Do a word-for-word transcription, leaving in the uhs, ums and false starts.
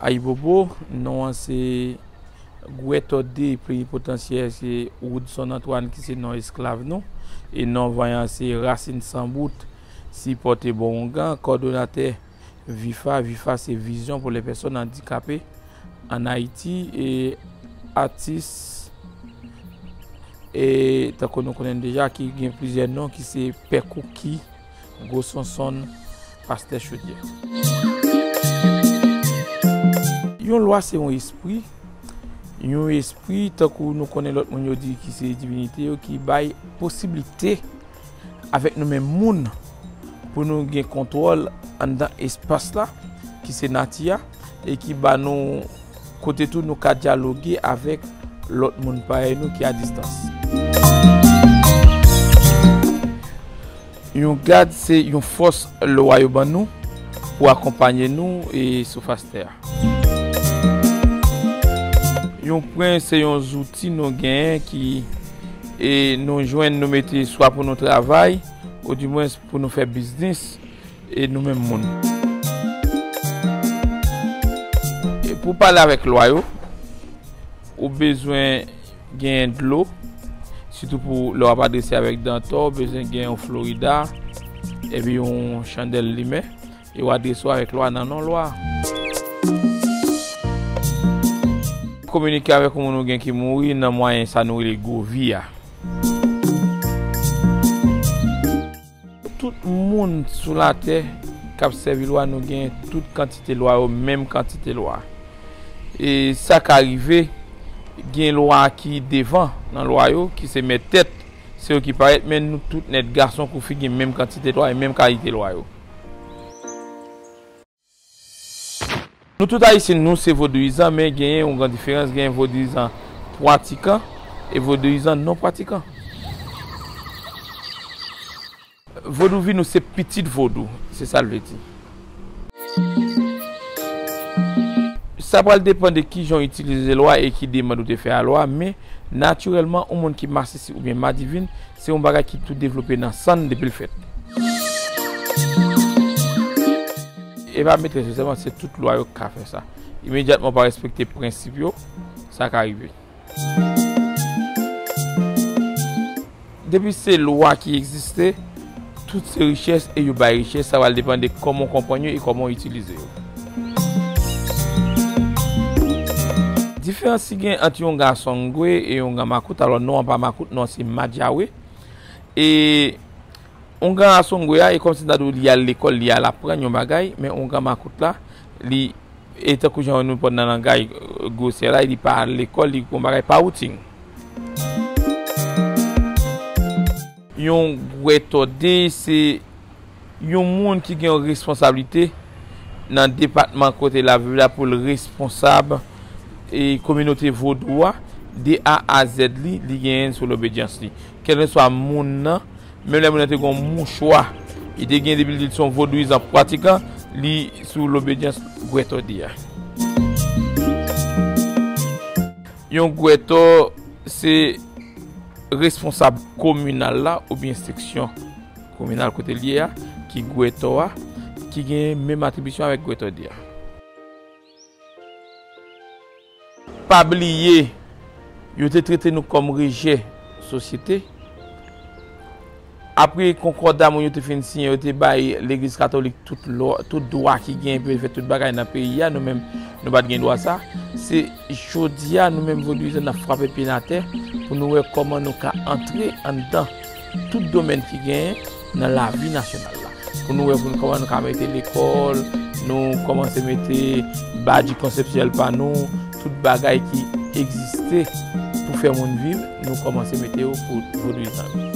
Ayibobo, non an se Gwètò de, plenipotansyè se Woodson Antoine ki se non esklav nou, e non vanyan se Rasin San Bout, sipòte bon oungan, kòdonatè VIFA, VIFA se Vision pour les personnes handicapées en Haïti, e atis, e tankou nou konnen deja, ki gen plizyè non, ki se Pè Kouki, Gwo Sonsonn, Pastè Chodyè. Yon lwa se yon espri, yon espri, tankou nou konnen lòt moun yo di ki se divinite yo, ki bay posiblite avèk nou menm moun pou nou gen kontwòl anndan espas la, ki se nati a, e ki ba nou kote tou nou ka dyaloge avèk lòt moun parèy nou ki a distans. Yon gad se yon fòs lwa yo ban nou pou akonpanye nou e sou fas tè a. Yon pwen se yon zouti nou genyen ki, e, nou jwenn, nou mete swa pou nou travay, oudimwens pou nou fè biznis, e nou menm moun. E pou pale avèk lwa yo, ou bezwen genyen dlo, sitou pou lè w ap adrese avèk dantò, ou bezwen gen yon Florida, epi yon chandèl limen, e w adrese w avèk lwa nan non lwa. Kominike avèk yon moun ou gen ki mouri nan mwayen sa nou rele gwo vi a. Tout moun sou latè k ap sèvi lwa, nou gen tout kantite lwa yo, menm kantite lwa. E sa ka rive, gen lwa ki devan nan lwa yo, ki se mèt tèt, se yo ki parèt, men nou tout nèt, gason kou fi, gen menm kantite lwa e menm kalite lwa yo. Nou tout Ayisyen, nou se vodouyizan, men genyen yon gran diferans, genyen vodouyizan pratikan e vodouyizan non pratikan. Vodouvi nou se pitit vodou, se sa l vle di. Sa pral depann de kijan w itilize lwa e ki demann ou te fè a lwa, men natirèlman, yon moun ki masisi oubyen madivin, se yon bagay ki tou devlope nan san n depi l fèt. E pa metrès yo sèlman, se tout lwa yo k ka fè sa. Imedyatman w pa respekte prensip yo, sa ka rive. Depi se lwa ki egziste, tout se richès e yo bay richès, sa pral depann de kòman w konprann yo e kòman w itilize yo. Diferans ki gen ant yon oungan asongwe e yon oungan makout, alò non an pa makout, non an se madjawe. E oungan asongwe a, e kòmsi ta di w li al lekòl, li al aprann yon bagay, men oungan makout la, li, e tankou jan nou pran nan langay, euh, gwosè la, li pa al lekòl, li gon bagay pa woutin. Yon gwètòde se yon moun ki gen yon responsablite nan depatman kote l ap viv la pou l responsab e kominote vodou a, de A a Z li, li genyen l sou lobedyans li. Kèlkeswa moun nan, menm lè moun nan te gen yon mouchwa, li te gen depi l di l se yon vodouyizan pratikan, li sou lobedyans gwètòde a. Yon gwètò se responsab kominal la oubyen seksyon kominal kote l ye a, ki gwètò a, ki gen menm atribisyon avèk gwètòde a. Pa bliye, yo te trete nou kòm rejè sosyete. Apre konkòda moun yo te fin siyen, yo te bay legliz katolik tout lò, tout dwa ki genyen pou yo fè tout bagay nan peyi a, nou menm, nou pa t gen dwa sa. Se jodi a, nou menm vodouyizan, n ap frape pye n atè pou nou wè kòman nou ka antre anndan tout domèn ki genyen nan lavi nasyonal la. Pou nou wè pou nou kòman nou ka mete lekòl, nou kòmanse mete badji konseptyèl pa nou, tout bagay ki egziste pou fè moun viv, nou kòmanse mete yo pou vodouyizan yo.